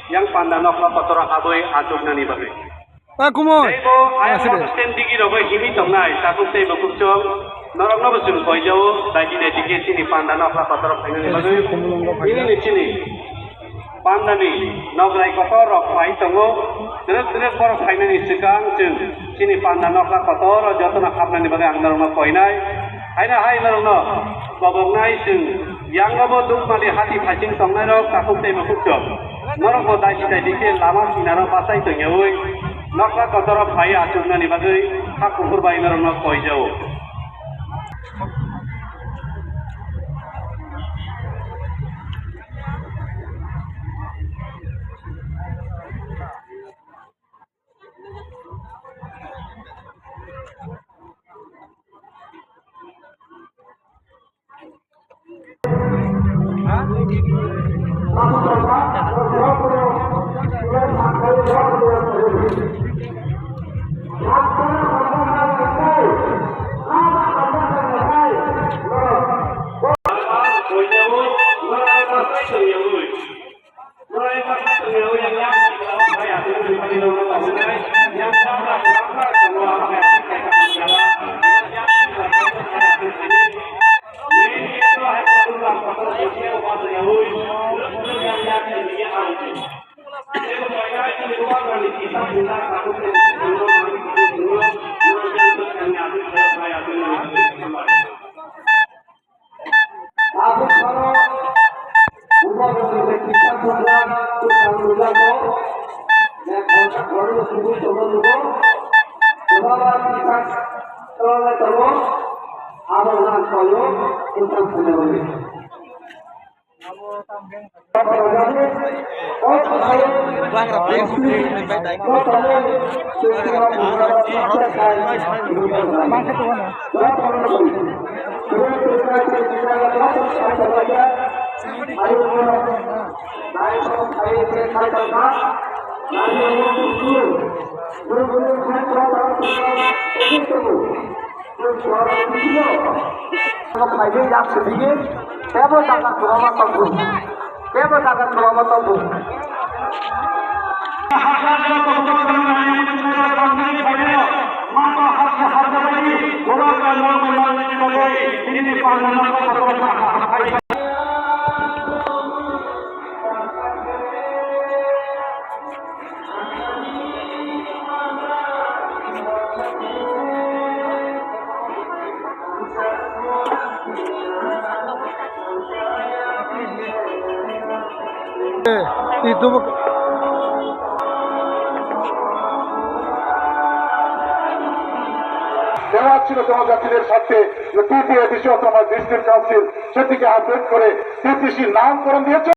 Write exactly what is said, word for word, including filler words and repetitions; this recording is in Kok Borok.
Yang panda nokla kotor habwi achuknani bagwi. Ah, kumui. Teibo ayang aswk de. Stand digi rogwi himwi tongnai takhuk tei bukhuk chwng norokno bo chwng koijao, daidi daidi khe chini panda nokla kotor phainani bagwi. Bini ni chini pandani nokrai kotor rok phai tongo. Twrwk twrwk borok phainani swkang chwng chini panda nokla kotor o jotono hapnani bagwi ang norokno koinai. Haino hai norokno koboknai chwng yango bo dukmali hati phaising tongnai rok takhuk tei bukhuk chwng. Norok bo daisi daisi khe lama kinaro bachai tongyaui nokla kotor o phai achuknani bagwi kha kuphur bai norokno koijao. Tabuk phano Umar Rasul Bekti Chandra Tukang Lujago, yang kontak baru sembuh coba lugo, coba kita tolong tolong, abang nak koyo, utang punya beli. Khaidi yak sidi, tebo jaga kwbangma tongo, tebo jaga kwbangma tongo. Dewa chilo জনজাতিদের স্বার্থে যে পিপিএ বিশ্ব autonomous district council সেটিকে আপডেট করে টিপিসি নামকরণ দিয়েছে।